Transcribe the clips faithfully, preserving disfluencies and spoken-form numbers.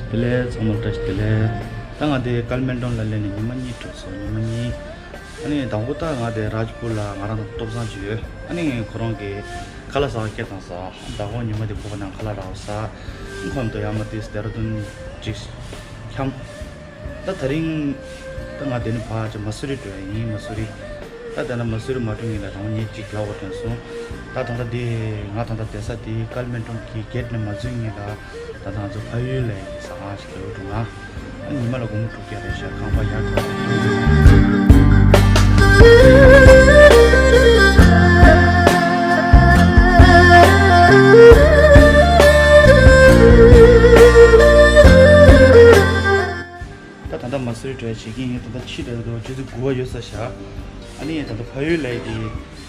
དེ་ལས་ཚང་མ་བཀྲ་ཤིས་བདེ་ལེགས། ད་ང་དེ་ཀལ་མན་ཊོན་ལ་སླེབས་ནས་ཉི་མ་གཉིས་འགྲོ་སོང་། ཉི་མ་གཉིས། ཨ་ནི་དང་པོ་ད་ང་དེ་རཱཇ་པུར་ལ་ང་རང་དང་ལྟོ་ཚང་ཅིག་ཡོད། ཨ་ནི་ཁོ་རང་གིས་ཁ་ལག་ཟ་བ་སྐད་བཏང་ས། ད་ཁོང་ཉི་མ་དེ་ཕོ་བ་ནང་ཁ་ལག་རག་ས། ཁོང་དུ་ཡར་མར་ཏིས་ཌེ་ར་ཌུན་ཅིག་འཁྱམ། ད་དེ་རིང་ད་ང་དེ་ནས་ཕར་ཅིག་མ་སུ་རི་འགྲོ་ཡ་ཡིན། མ་སུ་རི། ད་དེ་ན་མ་སུ་རི་མ་འགྲོ་སྔོན་ལ་དང་པོ་ཉིན་གཅིག་ལ་འོ་དྲན་སོང་། ད་ད་ལྟ་དེ་ང་ད་ལྟ་བསྡད་ས་དེ་ཀལ་མན་ཊོན་གྱི་གྷེ་ཊི་ནས་མ་འཛུལ་སྔོན་ལ། ད་ང་ཚོ་ཕ་ཡུལ་ལ་ཡི་ཟ་ཁང་ཞིག་ལ་འགྲོ་ང་། ཉི་མ་ལ་སྒོར་མོ་དྲུག་བརྒྱ་རེད་ཤག་ཁང་པ་ཡག་ཐག་ཆོད། ད་ད་ལྟ་མ་སུ་རི་འགྲོ་ཡ་བྱེད་ཀྱི་ཡིན། ད་ལྟ་ཕྱི་དྲོ་དུ་ཆུ་ཚོད་དགུ་པ་ཡོལ་ས་ཤག་ཨ་ནི་ད་ལྟ་ཕ་ཡུལ་ལ་ཡི་དེ།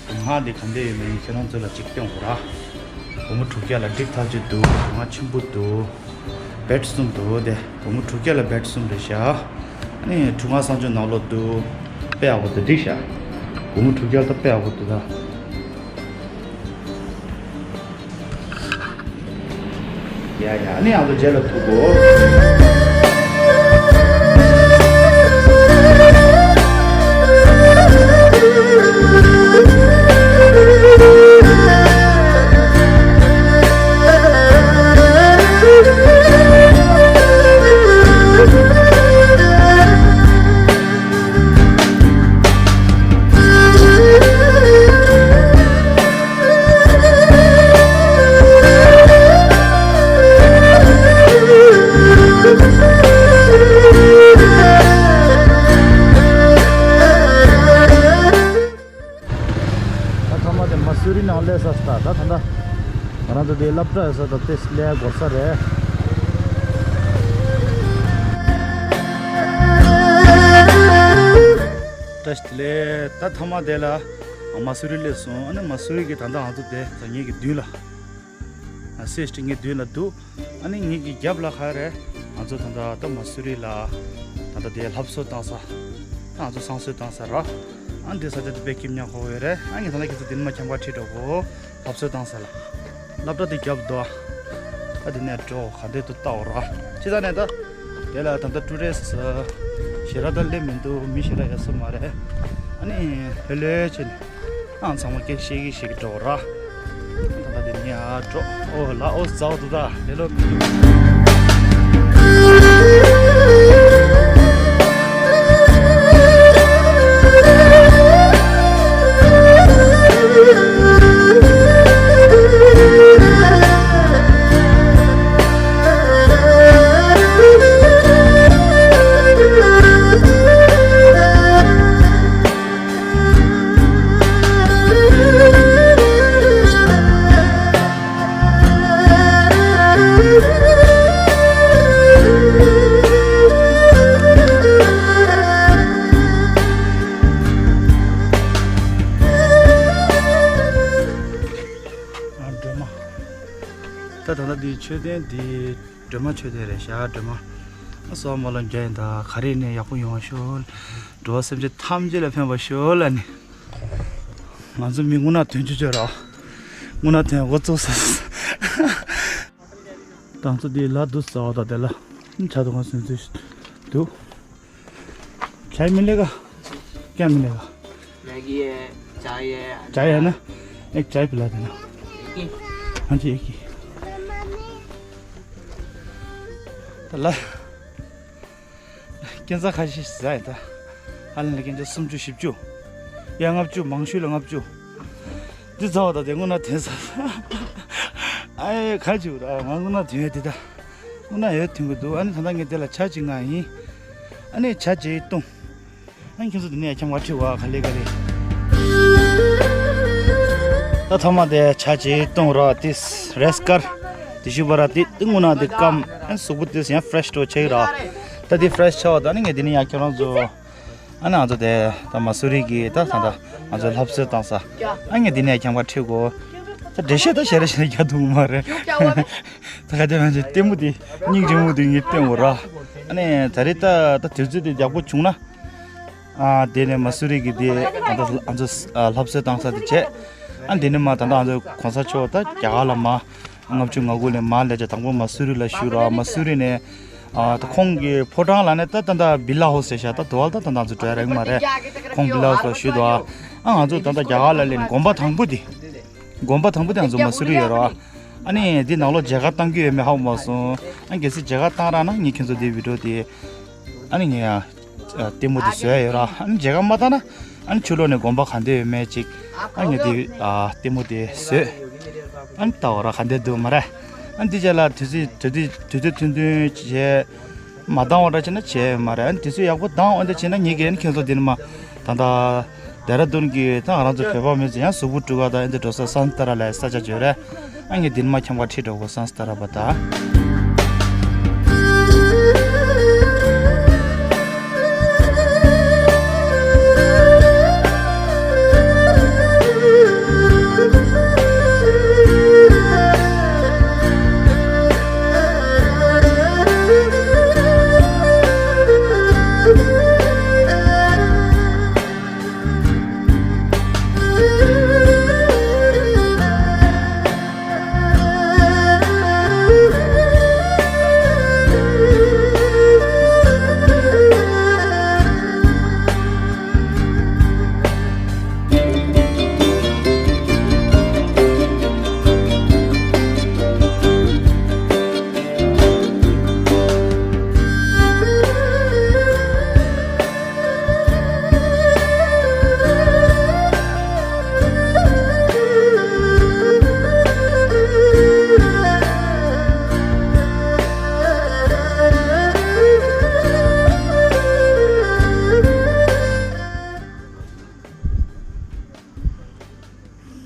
སྒོ་ང་འདི་ག་འདྲ་ཡོད་མེད་ཁྱེད་རང་ཚོ་ལ་ཅིག་སྟོན་དགོས་ར། སྒོར་མོ་དྲུག་བརྒྱ་ལ་སྒྲིག་ཐག་ཆོད་འདུག་སྒོ་ང་ཆེན་པོ་འདུག་བེཌ་གསུམ་འདུག་དེ་སྒོར་མོ་དྲུག་བརྒྱ་ལ་བེཌ་གསུམ་རེད་ཤག་ཨ་ནི་ཁྲུས་ཁང་གསང་སྤྱོད་ནང་ལོགས་འདུག་དཔེ་ཡག་པོ་འདུག་འགྲིག་ཤག་སྒོར་མོ་དྲུག་བརྒྱ་ལ་ད་དཔེ་ཡག་པོ་འདུག་ད། ཡ་ཡ། ཨ་ནི་ང་ཚོ་རྗེས་ལ་ཐུག་གོ། ད་ཐ་མ་དེ་མ་སུ་རི་ནང་སླེབས་ས་ད་ད་ད་ད་ང་རང་ཚོ་དེ་སློབ་གྲྭ་ཡོད་ས་ད་དེ་སླེབས་དགོས་ས་རེད། བཀྲ་ཤིས་བདེ་ལེགས། ད་ཐ་མ་དེ་ལ་མ་སུ་རི་སླེབས་སོང་། ཨ་ནི་མ་སུ་རི་གི་ད་ལྟ་ང་ཚོ་དེ་ད་ངེད་ཀྱི་མདུན་ལ། ཨ་སེ་སྟི་ངའི་མདུན་ལ་འདུག་ཨ་ནི་ངེད་ཀྱི་རྒྱབ་ལ་ག་རེ། ང་ཚོ་ད་ལྟ་ད་མ་སུ་རི་ལ་ད་ལྟ་དེ་ལྷ་གསོལ་བཏང་ས། ད་ང་ཚོ་བསང་གསོལ་བཏང་ས་ར། ཨ་འདི་ས་ཆ་དེ་དཔེ་སྐྱིད་མཉམ་ཁོ་ཡོད་རེད། ཨ་ངས་ད་ལྟ་ཁྱེད་ཚོ་འདི་ནས་མར་ཁྱམས་ཁར་ཁྲིད་འགྲོ་གོ། ལྷ་གསོལ་བཏང་ས་ལ། སློབ་གྲྭ་དེ་རྒྱབ་འདུག་ཨ་དེ་ནས་འགྲོ་ག་འདྲས་འདུག་ལྟ་འོ་ར། ཅི་ད་ནས་ད། དེ་ལ་ད་ལྟ་ཊུ་རི་སི་ཊི་ཞེ་དྲག་ད་སླེབས་མི་འདུག་མི་ཞེ་དྲག་ཡོད་ས་མ་རེད། ཨ་ནི་ལྷོད་ལྷོད་བྱས་ནས་ཨང་ཚང་མ་སྐད་བཤད་ཀྱི་བཤད་ཀྱི་འགྲོ་ར། ད་ལྟ་དེ་ནས་ཨ་འགྲོ། ཨོ་ལ་ཨོ་ཟའོ་དུ་ད་ལེ་ལོ་མི་འདུག་ད་ད་ལྟ་འདི་མཆོད་རྟེན་འདི་སྒྲོལ་མ་མཆོད་རྟེན་རེད་ཤག་སྒྲོལ་མ། ཨ་སོགས་མ་ལ་མཇལ་ཡིན་ད་ག་རེ་ནས་ཡག་པོ་ཡོང་བ་ཤོག་འགྲོ་བ་སེམས་ཅན་ཐམས་ཅད་ལ་ཕན་པ་ཤོག་ལ་ནི། ང་ཚོ་མི་དངོས་གནས་དོན་ཆུ་ཆོད་ར། དངོས་གནས་དོན་འགོ་བཙུགས་ས། ང་ཚོ་འདི་ལ་འདུག་ཟ་བ་དང་དེ་ལ་ཆ་དུ་གང་སོན་ཚུལ་འདུག चाय मिलेगा? क्या मिलेगा? मैगी है, चाय है, चाय है ना? एक चाय पिला देना। एक ही? हाँ जी, एक ही। ད་ལ། སྐྱེ་འཚར་ཁ་ཤས་ཟ་ཡ་ད། ཧ་ལས་ན་སྐྱེ་འཚར་སུམ་ཅུ་བཞི་བཅུ། ཡ་ལྔ་བཅུ་མང་ཤོས་ལ་ལྔ་བཅུ། འདི་ཟ་བ་ད་དེ་དངོས་གནས་དོན་ཟ། ཨ་ཡེ་ག་ཅིག་ར་ང་དངོས་གནས་དོན་ཡོད་འདི་ད། དངོས་གནས་ཡོད་དོན་གི་འདུག་ཨ་ནི་ད་ལྟ་ངས་དེ་ལ་ཇ་ཅིག་མངགས་ཡིན། ཨ་ནི་ཇ་བརྗེ་བཏུང་། ཨ་ནི་ཁྱེད་ཚོ་འདི་ནས་ཁྱམས་ཁར་ཁྲིད་བ་ག་ལེ་ག་ལེ། ད་ཐོག་མ་དེ་ཇ་བརྗེ་བཏུང་ར་དེ་རེས་དཀར། དེ་ཞུ་བ་ར་དེ་དེ་དངོས་གནས་དེ་སྐམ་ཨ་ནི་གཟུགས་པོ་དེ་ཡང་ཕེ་རེ་ཤི་འགྲོ་ཆེ་གི་ར། ད་དེ་ཕེ་རེ་ཤི་ཆགས་པ་ད་ནི་ངས་འདི་ནས་ཡང་ཁྱེད་རང་ཚོ། ཨ་ནི་ང་ཚོ་དེ་ད་མ་སུ་རི་གི་ད་ད་ད་ང་ཚོ་ལྷ་གསོལ་བཏང་ས། ཨ་ངས་འདི་ནས་ཁྱམས་ཁར་ཁྲིད་དགོས། ད་འགྲེལ་བཤད་ད་ཞེ་རེ་ཞེ་རེ་རྒྱག་ཐུབ་ཀྱི་མ་རེད། ད་ག་དེ་ང་ཚོ་ལྟད་མོ་དེ་སྙིང་རྗེ་མོ་དེ་ངས་བསྟན་དགོས་ར། ཨ་ནི་ད་རེས་ད་ད་དུས་ཚོད་དེ་ཡག་པོ་བྱུང་ན། ཨ་དེ་ནས་མ་སུ་རི་གི་དེ་ད་ད་ང་ཚོ་ལྷ་གསོལ་བཏང་ས་དེ་བྱས། ཨ་འདི་ནས་མ་ད་ད་ང་ཚོ་གོང་ས་མཆོག་ད་རྒྱ་གར་ལ་མ། ལྔ་བཅུ་ང་དགུ་ལས་མར་སླེབས་བྱས་དང་པོ་མ་སུ་རི་ལ་བཞུགས་ར། མ་སུ་རི་ནས་ ཨ་ད་ཁོང་གི་ཕོ་བྲང་ལ་ནས་ད་ད་ད་བི་ལ་ཧོ་སི་ཟེར་ཤག་ད་དུ་བ་ལ་ད་ད་ད་ཚོ་འགྲོ་ཡ་རག་མ་རེད། ཁོང་བི་ལ་ཧོ་སི་ལ་ཞུས་འདུག་ཨ་ང་ཚོ་ད་ད་རྒྱ་གར་ལ་སླེབས་ནས་དགོན་པ་དང་པོ་དེ། དགོན་པ་དང་པོ་དེ་ང་ཚོ་མ་སུ་རི་ཡོད་རོགས། ཨ་ནི་འདི་ནང་ལོགས་མཇལ་ཁ་བཏང་རྒྱུ་ཡོད་མེད་ཧ་གོ་མ་སོང་། ཨ་གལ་སྲིད་མཇལ་ཁ་བཏང་རག་ན་ངས་ཁྱེད་ཚོ་འདི་བི་ཌིའོ་དེ། ཨ་ནི་ངས་ཨ་ལྟད་མོ་དེ་བཟོས་ཡོད་ར། ཨ་ནི་མཇལ་ཁ་མ་བཏང་ན། ཨ་ནི་ཕྱི་ལོགས་ནས་དགོན་པ་ག་འདྲ་ཡོད་མེད་ཅིག་ཨ་ངས་དེ་ཨ་ལྟད་མོ་དེ་བཟོས། ཨ་ནི་ལྟ་བ་ར་ག་འདྲ་འདུག་མ་རེད། ཨ་ནི་དེ་རྗེས་ལ་དུས་ཚོད་དུས་ཚོད་དུས་ཚོད་ཐུང་ཐུང་བྱས། མ་བཏང་བ་འདྲ་བྱས་ན་བྱས་ཡོད་མ་རེད། ཨ་ནི་དུས་ཚོད་ཡག་པོ་བཏང་འོན་ཏེ་བྱས་ན་ངེད་ཀྱིས་ཨ་ནི་ཁྱེད་ཚོ་འདི་ནས་མ་ད་ལྟ་ལྡེ་ར་ལྡུན་གྱི་ད་ང་རང་ཚོ་བོད་པ་མི་ཚོ་ཡང་གཟུགས་པོ་སྤྲུལ་སྐུ་དང་ཨ་འདི་འགྲོ་ས་སན་ཏ་ར་ལ་ས་ཆ་བརྗོད་རེད། ཨ་ངས་འདི་ནས་མ་ཁྱམས་ཁ་ཁྲིད་འགྲོ་དགོས་སན་ཏ་ར་བ་ད།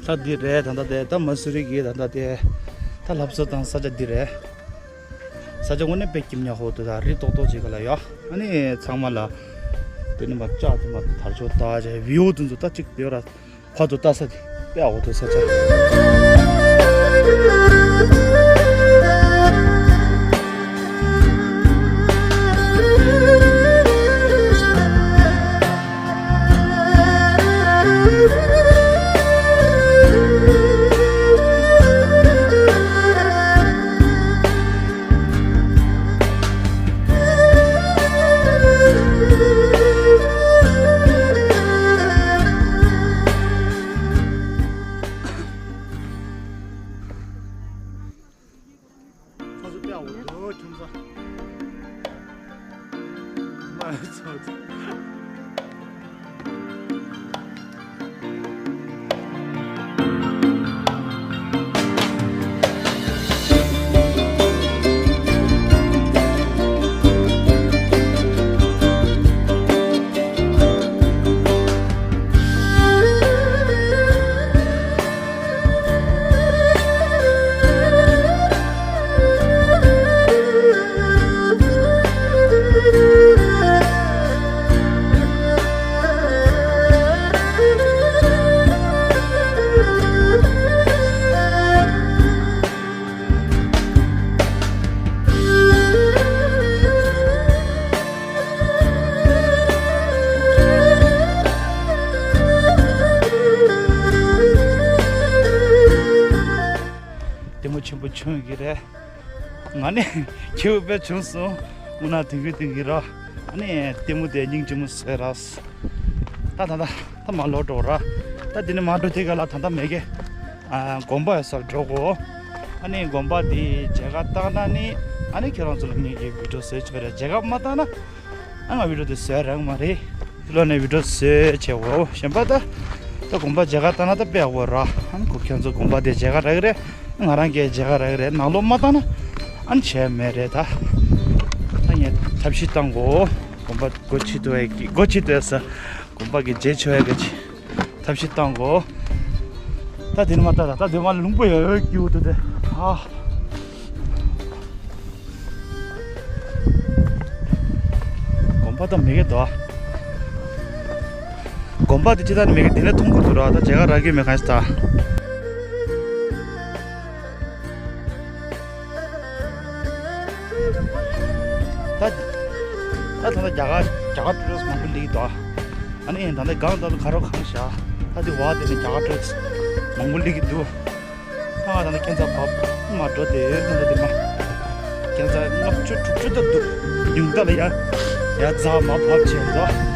ད་འདི་རེད། ད་ལྟ་དེ་ད་མ་སུ་རི་གི་ད་ལྟ་དེ་ད་ལྷ་བཟོ་དང་ས་ཆ་འདི་རེད། ས་ཆ་དངོས་གནས་དཔེ་སྐྱིད་མྱོང་ཧོ་དུ་ད་རི་ཏོག་ཏོག་ཅིག་ག་ལ་ཡོད། ཨ་ནི་ཚང་མ་ལ་དེ་ནི་མ་ལྕགས་དེ་མ་དར་ལྕོག་ལྟ་བྱས་བིའུ་དེ་ཚོ་ད་ཅིག་ཡོད་ར། ཕར་དུ་ལྟ་ས་དེ་དཔེ་ཧོ་དུ་ས་ཆ། ཚོགས་གཙོ་དཔེ་ཡག་པོ་འདུག་ཁྱོད་ཚོ། མ་ཚོགས་གཙོ། ལྟད་མོ་ཆེན་པོ་བྱུང་གི་རེད། ང་ནི་ཁྱེའུ་དཔེ་བྱུང་སོང་། དངོས་གནས་དུས་རྒྱུན་དུས་རྒྱུན་ར། ཨ་ནི་ལྟད་མོ་དེ་སྙིང་རྗེ་མོ་བཟོས་ར། ད་ད་ད་ད་མ་ལོག་འགྲོ་ར། ད་འདི་ནས་མ་འགྲོ་དེ་ག་ལ་ད་ད་མེད་གི་ཨ་དགོན་པ་ཡོད་སར་འགྲོ་དགོས། ཨ་ནི་དགོན་པ་འདི་མཇལ་ཁ་བཏང་ན་ནི་ཨ་ནི་ཁྱེད་རང་ཚོ་ལ་ངེད་ཀྱིས་བི་ཌིའོ་བཟོས་ཆོག་རེད། མཇལ་ཁ་མ་བཏང་ན་ཨ་ང་བི་ཌིའོ་དེ་བཟོས་རག་མ་རེད། ཕྱི་ལོགས་ནས་བི་ཌིའོ་བཟོས་བྱས་འོ་གཞན་པ་ད་ད་དགོན་པ་མཇལ་ཁ་བཏང་ན་ད་དཔེ་ཡག་པོ་ར། ཨ་ནི་ཁོ་ཁྱེད་ཚོ་དགོན་པ་དེ་མཇལ་ཁ་རག་གི་རེད། ང་རང་གིས་མཇལ་ཁ་རག་གི་རེད། ནང་ལོགས་མ་བཏང་ན་ཨ་ནི་བྱས་མེད་རེད། ད་ད་ངས་ཐབས་ཤེས་བཏང་གོ་དགོན་པ་སྒོ་ཕྱེ་ཐུབ་ཡ་གི་སྒོ་ཕྱེ་ཐུབ་ཡ་ས་དགོན་པ་གི་མཇལ་ཆོག་ཡ་གི་ཆེ། ཐབས་ཤེས་བཏང་གོ་ད་དེ་ནི་མ་ལྟ་ད་ད་དེ་མ་ལུང་པ་ཡོད་ཡོད་ཀྱི་འོ་དེ་དེ་ཨ། དགོན་པ་ད་མེད་གི་དོ། དགོན་པ་དེ་ཅི་ད་ནི་མེད་གི་དེ་ནས་མཐོང་གི་འདུག་ར། ད་མཇལ་ཁ་རག་གི་མེད་གང་ཞིག་ད། ད་ད་ད་ད་རྒྱ་གར་རྒྱ་གར་ཊུ་རི་སི་མང་པོ་སླེབས་ཀྱི་འདུག་ཨ་ནི་ད་ལྟ་སྒང་ད་ལྟ་ག་རོ་གང་བཞག་ད་དེ་བ་དེ་ནས་རྒྱ་གར་ཊུ་རི་སི་མང་པོ་སླེབས་ཀྱི་འདུག་ད་ང་ད་ལྟ་ཁྱེད་ཚོ་བབ་མ་འགྲོ་དེ་ད་ལྟ་དེ་མ་ ཁྱེད་ཚོ་ལྔ་བཅུ་དྲུག་ཅུ་ད་འདུག་ཉུང་མཐའ་ལ་ཡ་ཡ་རྫ་མ་བབས་བྱས་འདུག་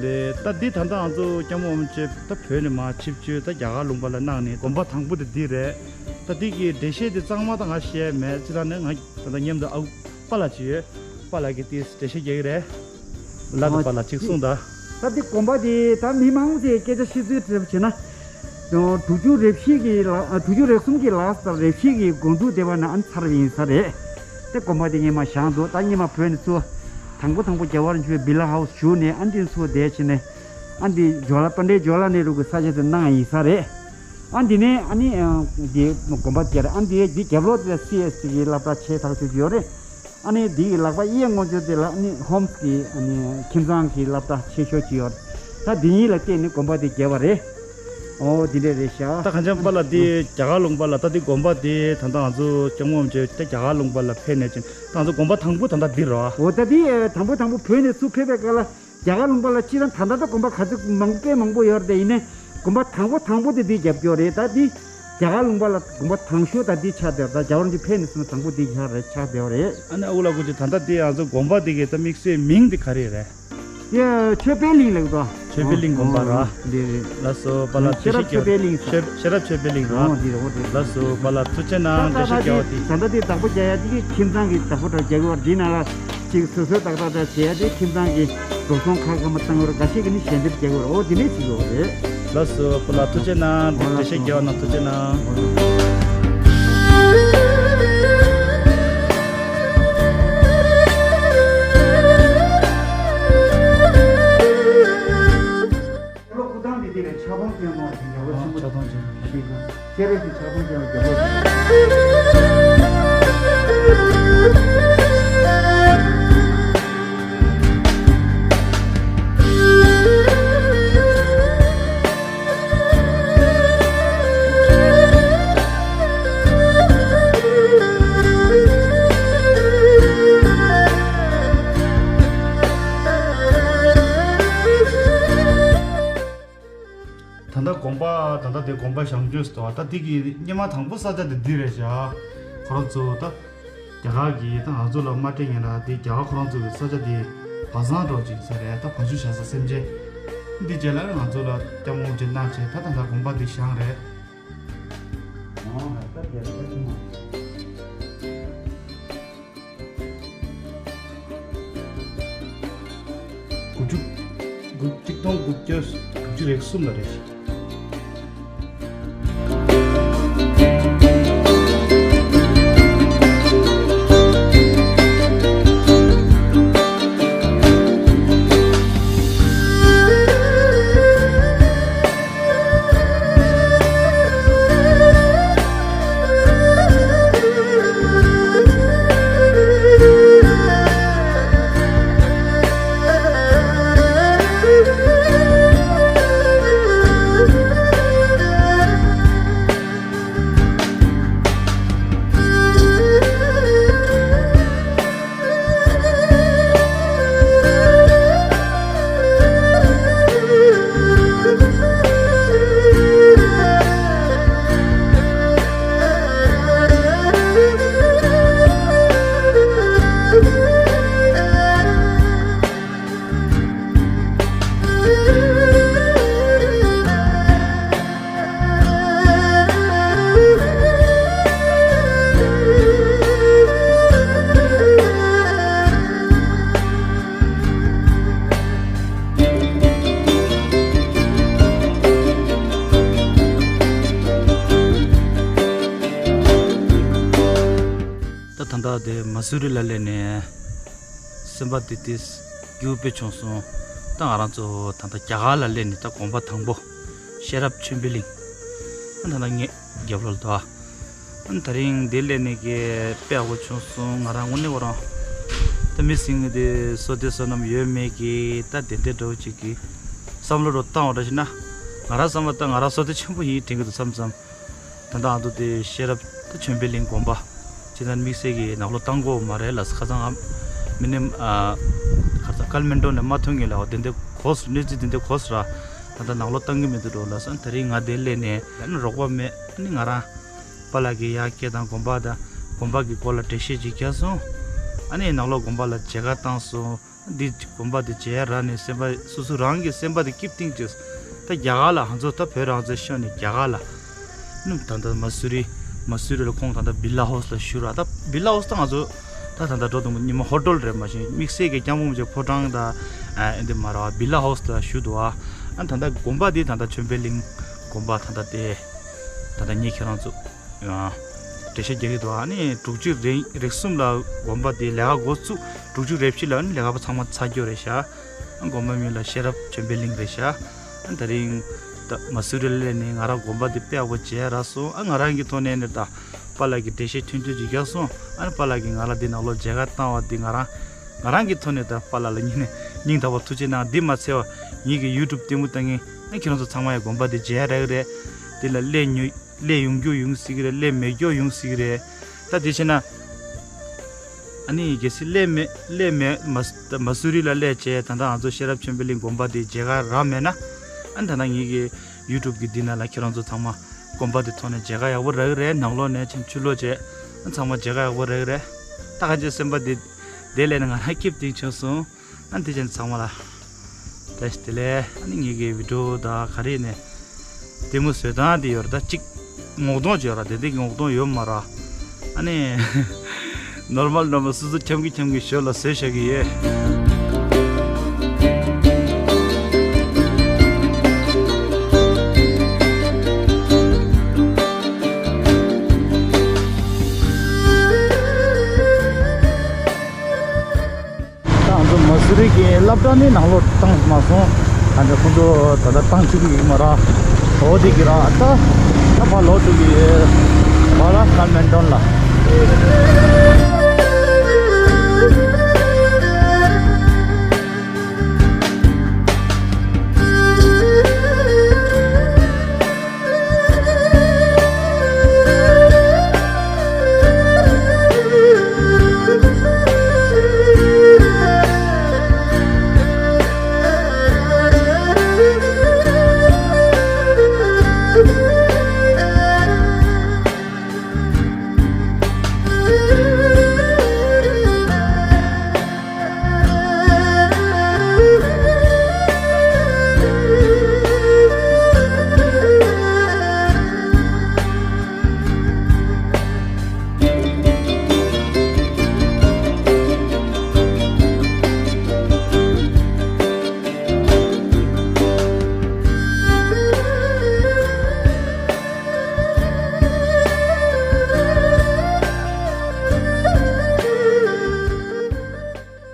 དེ་ལས་ད་འདི་ད་ལྟ་ང་ཚོ་སྐྱབས་མགོན་རིན་པོ་ཆེ་ད་བོད་ནས་མར་ཆིབས་བསྒྱུར་ད་རྒྱ་གར་ལུང་པ་ལ་གནང་ནས་དགོན་པ་དང་པོ་དེ་འདི་རེད། ད་འདི་གི་འགྲེལ་བཤད་དེ་གཙང་མ་ད་ང་བཤད་མེད་ཅི་ལ་ནས་ང་ད་ལྟ་མཉམ་དུ་ཨ་ཁུ་པཱ་ལགས་ཅིག་ཡོད། པཱ་ལགས་ཀྱིས་དེ་འགྲེལ་བཤད་རྒྱག་གི་རེད། ལ་དང་པཱ་ལགས་ཅིག་གསུངས་དང་། ད་འདི་དགོན་པ་དེ་ད་མི་མང་ཚོས་སྐད་ཆ་བཤད་ཚུལ་འདྲ་བྱས་ན། དྲུག་ཅུ་རེ་བཞི་གི་ལ་དྲུག་ཅུ་རེ་གསུམ་གྱི་ལགས་དང་རེ་བཞི་གི་དགོང་དྲོ་དེ་བ་ན་ཨ་ནི་ཚར་བ་ཡིན་ས་རེད། དེ་དགོན་པ་དེ་སྔས་མ་བཞེངས་འདུག་ད་སྔས་མ་བོད་ནས་ཚུར་དང་པོ་དང་པོ་རྒྱལ་བ་རིན་པོ་ཆེ་བི་ལ་ཧའུ་སི་བཞུགས་ནས་ཨ་འདི་ཚུར་བསྡད་བྱས་ནས་ཨ་འདི་ཇོ་ལ་པཎ་ཌི་ཇོ་ལ་ནེ་རུ་གི་ས་ཆ་དེ་གནང་ཡིན་ས་རེད། ཨ་འདི་ནས་ཨ་ནི་འདི་དགོན་པ་དེ་རེད། ཨ་འདི་འདི་རྒྱབ་ལོགས་དེ་ལ་སི་ཨེས་སི་གི་སློབ་གྲྭ་ཆེ་ཐག་ཆོད་ཀྱི་ཡོད་རེད། ཨ་ནི་འདི་ཡི་ལག་པ་གཡས་ངོས་ཕྱོགས་དེ་ལ་ཨ་ནི་ཧོམ་སི་གི་ཨ་ནི་ཁྱིམ་ཚང་གི་སློབ་གྲྭ་ཆེ་ཤོས་ཅིག་ཡོད་རེད། ད་འདི་གཉིས་ལ་བརྟེན་ནས་དགོན་པ་དེ་རྒྱས་པ་རེད། ཨོ་འདི་འདྲས་རེད་ཤག་ད་གང་ཅང་པཱ་ལགས་འདི་རྒྱ་གར་ལུང་པ་ལ་ད་འདི་དགོན་པ་དེ་ད་ལྟ་ང་ཚོ་སྐྱབས་མགོན་རིན་པོ་ཆེ་ད་རྒྱ་གར་ལུང་པ་ལ་ཕེབས་ནས་ཅིང་ད་ང་ཚོ་དགོན་པ་དང་པོ་ད་ལྟ་འདི་རེད་བ། འོ་ད་འདི་དང་པོ་དང་པོ་བོད་ནས་ཚུར་ཕེབས་པའི་སྐབས་ལ། རྒྱ་གར་ལུང་པ་ལ་སྤྱིར་བཏང་ད་ལྟ་ད་དགོན་པ་ག་ཚོད་མང་དཔེ་མང་པོ་ཡོད་རེད་དེ། ཡིན་ནའི་དགོན་པ་དང་པོ་དང་པོ་དེ་འདི་རྒྱབ་སྐྱོར་རེད། ད་འདི་རྒྱ་གར་ལུང་པ་ལ་དགོན་པ་དང་ཤོས་ད་འདི་ཆགས་བསྡད་ཡོད་རེད། ད་རྒྱལ་བ་རིན་པོ་ཆེ་ཕེབས་ནས་བཟུང་ནས་དང་པོ་འདི་ཆགས་རེད་ཆགས་བསྡད་ཡོད་རེད། ཨ་ནི་ཨ་ཁུ་ལགས་སྐུ་མཁྱེན་ད་ལྟ་འདི་ང་ཚོ་དགོན་པ་འདི་གི་ད་དམིགས་བསལ་མིང་འདི་ག་རེ་རེད། དེ་ཆོས་འཕེལ་གླིང་ལབ་དོ། ཆོས་འཕེལ་གླིང་དགོན་པ་ར། འདི་རེད། ལགས་སོ་པཱ་ལགས་ཤེས་རབ་ཆོས་འཕེལ་གླིང་ཟེར། ཤེས་རབ་ཆོས་འཕེལ་གླིང་ར། ཨོ་འདི་རེད་ཨོ་འདི་རེད། ལགས་སོ་པཱ་ལགས་ཐུགས་རྗེ་གནང་། ད་འགྲེལ་བཤད་ད་རྒྱག་པ་དེ། ད་ལྟ་འདི་བདག་པོ་རྒྱག་ཡ་དེ་གི་ཁྱིམ་ཚང་གི་བདག་པོ་འདྲ་རྒྱག་གི་ཡོད་རེད། འདི་ནང་ལ་ཅིག་སོ་སོའི་ཏག་ཏག་ཏག་བྱེད་ཡ་དེ་ཁྱིམ་ཚང་གི་འགྲོ་སོང་ཁ་ཁ་མ་བཏང་བར་འགའ་ཤས་ཀྱིས་ནི་ཞལ་འདེབས་རྒྱག་གི་ཡོད་རེད། ཨོ་འདི་ནས་ཅིག་ཡོད་རེད། ལགས་སོ་པཱ་ལགས་ཐུགས་རྗེ་གནང་། འདི་འགྲེལ་བཤད་རྒྱག་གནང་། ཐུགས་རྗེ་གནང་། ལོ་སྐུ་ཐང་འདི་དེ་ལས་ཕྱག་སྟོང་ཅན་མོ་ཞིག་རྒྱལ་པོ་ཆེན་པོ་ཕྱག་སྟོང་ཅན་ཞིག་དང་། སྤྱན་རས་གཟིགས་ཕྱག་སྟོང་ཅན་མོ་རྒྱལ་པོ། ད་ལྟ་དགོན་པ་ད་ལྟ་དེ་དགོན་པ་བཞེངས་སྐྱོང་ཟེར་བ་ད་འདི་གི་སྔོན་མ་དང་པོ་ས་ཆ་དེ་འདི་རེད་བཞག་ཁོ་རང་ཚོ་ད་རྒྱ་གར་གྱིས་ད་ང་ཚོ་ལ་མ་སྤྲད་སྔོན་ལ་དེ་རྒྱ་གར་ཁོ་རང་ཚོ་གི་ས་ཆ་དེ་བ་བཟང་འདྲ་ཅིག་ས་རེད། ད་བ་ཕྱུགས་བཞག་ས་སེམས་ཅན་འདི་རྗེས་ལ་ང་ཚོ་ལ་སྐྱབས་མགོན་རིན་པོ་ཆེ་གནང་བྱས་ད་ད་ལྟ་དགོན་པ་འདི་བཞེངས་རེད། ཨོ་ད་རྒྱ་གར་ཆེན་མོ། དགུ་བཅུ། དགུ། ཆིག་སྟོང་དགུ་བརྒྱ་དྲུག་ཅུ་རེ་གསུམ་ལ་རེད། ད་ད་ལྟ་དེ་མ་སུ་རི་ལ་སླེབས་ནས་སེམས་པ་དེ་དེ་སྐྱིད་པོ་དཔེ་བྱུང་སོང་། ད་ང་རང་ཚོ་ད་ལྟ་རྒྱ་གར་ལ་སླེབས་ནས་ད་དགོན་པ་དང་པོ་ཤེས་རབ་ཆོས་འཕེལ་གླིང་། ད་ལྟ་ངས་རྒྱབ་ལོགས་ལ་འདུག་ཨ་ནི་དེ་རིང་འདིར་སླེབས་ནས་ཀྱི་དཔེ་ཡག་པོ་བྱུང་སོང་། ང་རང་དངོས་གནས་ཁོ་རང་ད་མི་ཟེར་མཁན་དེ་བསོད་བདེ་བསོད་ནམས་ཡོད་མེད་ཀྱི་ད་དེ་འདྲའི་འདྲ་བོ་ཅིག་གི་བསམ་བློ་རུ་བཏང་བ་འདྲ་ཞིག་ན། ང་རང་བསམ་པ་ད་ང་རང་བསོད་བདེ་ཆེན་པོ་ཡིན་དྲན་གྱི་འདུག་མཚམས་མཚམས། ད་ལྟ་ང་ཚོ་དེ་ཤེས་རབ་ད་ཆོས་འཕེལ་གླིང་དགོན་པ་ཅི་ད་དམིགས་བསལ་གྱི་ནང་ལོགས་བཏང་དགོས་མ་རེད་ལ། ཁ་སང་ཨ་མི་ནེམ་ཨ་ཁ་སང་ཀལ་མན་ཌོ་ནས་མ་ཐོན་གྱི་ལ་འོ་དེ་འདྲ་གོས་གནས་ཚུལ་དེ་འདྲ་གོས་ར། ད་ལྟ་ནང་ལོགས་བཏང་གི་མི་འདུག་འགྲོ་ལ་སོང་། དེ་རིང་ང་དེ་སླེབས་ནས་ཨ་ནི་རོགས་པ་མེད། ཨ་ནི་ང་རང་པཱ་ལགས་ཀྱི་ཡ་སྐད་དང་དགོན་པ་དང་དགོན་པ་གི་སྐོར་ལ་འགྲེལ་བཤད་ཅིག་བརྒྱབ་སོང་། ཨ་ནི་ནང་ལོགས་དགོན་པ་ལ་མཇལ་ཁ་བཏང་སོང་། འདི་དགོན་པ་འདི་མཇལ་རག་ནས་སེམས་པ་སོ་སོ་རང་གི་སེམས་པ་འདི་སྐྱིད་ཏིང་ཅིག་ད་རྒྱ་གར་ལ་ང་ཚོ་ད་བོད་རང་བཙན་ཤོར་ནས་རྒྱ་གར་ལ་ནུབ་ད་ལྟ་མ་སུ་རི་མ་སུ་རི་ལ་ཁོང་ད་ལྟ་བི་ལ་ཧའུ་སི་ལ་བཞུགས་ར། ད་བི་ལ་ཧའུ་སི་ད་ང་ཚོ་ད་ད་ལྟ་འགྲོ་དུས་ཉི་མ་ཧོ་ཊེལ་རེད་མ་གཞི་དམིགས་བསལ་གྱི་སྐྱ་འབུམ་ཅིག་ཕོ་བྲང་ད་ཨ་འདི་མ་ར་བ་བི་ལ་ཧའུ་སི་ལ་བཞུགས་འདུག་ཨ་ད་ལྟ་དགོན་པ་འདི་ད་ལྟ་ཆོས་འཕེལ་གླིང་དགོན་པ་ད་ལྟ་དེ་ད་ལྟ་ངས་ཁྱེད་རང་ཚོ། ཡང་འགྲེལ་བཤད་རྒྱག་གི་འདུག་ཨ་ནི་དྲུག་ཅུ་རེ་རེ་གསུམ་ལ་དགོན་པ་དེ་ལས་ཀ་འགོ་བཙུགས། དྲུག་ཅུ་རེ་བཞི་ལ་ཨ་ནི་ལས་ཀ་པ་ཚང་མ་ཚར་འགྱོ་རེད་ཤག་ཨ་དགོན་པ་མིང་ལ་ཤེས་རབ་ཆོས་འཕེལ་གླིང་རེད་ཤག་ཨ་ད་རིང་ད་མ་སུ་རི་ལ་སླེབས་ནས་ང་རང་དགོན་པ་དེ་དཔེ་ཡག་པོ་མཇལ་རག་སོང་། ཨ་ང་རང་གི་ཐོག་ནས་ནི་ད་པཱ་ལགས་ཀྱི་འགྲེལ་བཤད་ཐུང་ཐུང་ཅིག་རྒྱག་སོང་། ཨ་ནི་པཱ་ལགས་ཀྱིས་ང་ལ་འདི་ནང་ལོགས་མཇལ་ཁ་བཏང་བ་འདི་ང་རང་ང་རང་གི་ཐོག་ནས་ད་པཱ་ལགས་ལ་སྙིང་ནས་སྙིང་ཐག་པ་ཐུགས་རྗེ་གནང་། འདི་མ་ཚད་པ་ངེད་ཀྱི་ཡུ་ཊུབ་ལྟད་མོ་ལྟ་མཁན་ཨ་ཁྱེད་རང་ཚོ་ཚང་མ་ཡང་དགོན་པ་འདི་མཇལ་རག་གི་རེད། འདི་ལ་སླེབས་ཉོ་སླེབས་ཡོང་རྒྱུ་ཡོང་སྲིད་ཀྱི་རེད། སླེབས་མེད་རྒྱུ་ཡོང་སྲིད་ཀྱི་རེད། ད་དེ་བྱས་ན་ཨ་ནི་གལ་སྲིད་སླེབས་མེད་སླེབས་མེད་མ་མ་སུ་རི་ལ་སླེབས་བྱས་ད་ལྟ་ང་ཚོ་ཤེས་རབ་ཆོས་འཕེལ་གླིང་དགོན་པ་དེ་མཇལ་ཁ་རག་མེད་ན་ཨ་ནི་ད་ལྟ་ངེད་ཀྱི་ཡུ་ཊུབ་གི་འདི་ནང་ལ་ཁྱེད་རང་ཚོ་ཚང་མ་དགོན་པ་དེ་ཐོག་ནས་མཇལ་ཁ་ཡག་པོ་རག་གི་རེད། ནང་ལོགས་ནས་ཕྱིན་ཕྱི་ལོགས་བྱས་ཨ་ཚང་མ་མཇལ་ཁ་ཡག་པོ་རག་གི་རེད། ད་ག་ཅེ་སེམས་པ་དེ་དེ་ལས་ནས་ང་རང་སྐྱིད་པོ་ཅིག་བྱུང་སོང་། ཨ་འདི་ཅན་ཚང་མ་ལ་བཀྲ་ཤིས་བདེ་ལེགས། ཨ་ནི་ངེད་ཀྱི་བི་ཌིའོ་དང་ག་རེ་ནས་ལྟད་མོ་བཟོས་སྟངས་དེ་ཡོད་རེད། ད་གཅིག་ངོ་གདོང་བརྗོད་ར་དེ་འདི་ངོ་གདོང་ཡོད་མ་ར། ཨ་ནི་ནོར་མལ་ནོར་མལ་སོ་སོ་འཁྱམ་གི་འཁྱམ་གི་ཞོར་ལ་བཟོས་བཞག་གི་ཡོད། ད་ང་ཚོ་མ་སུ་རི་གི་སློབ་གྲྭ་ནི་ནང་ལོགས་བཏང་མ་སོང་། ད་ནི་ཁོང་ཚོ་ད་ལྟ་བཏང་བཅུག་གི་ཡོད་མ་ར། འོ་དེ་གི་ར་ད་ད་ཕར་ལོག་འགྲོ་གི་ཡོད། བ་ལ་ཀ་མན་ཌོན་ལ།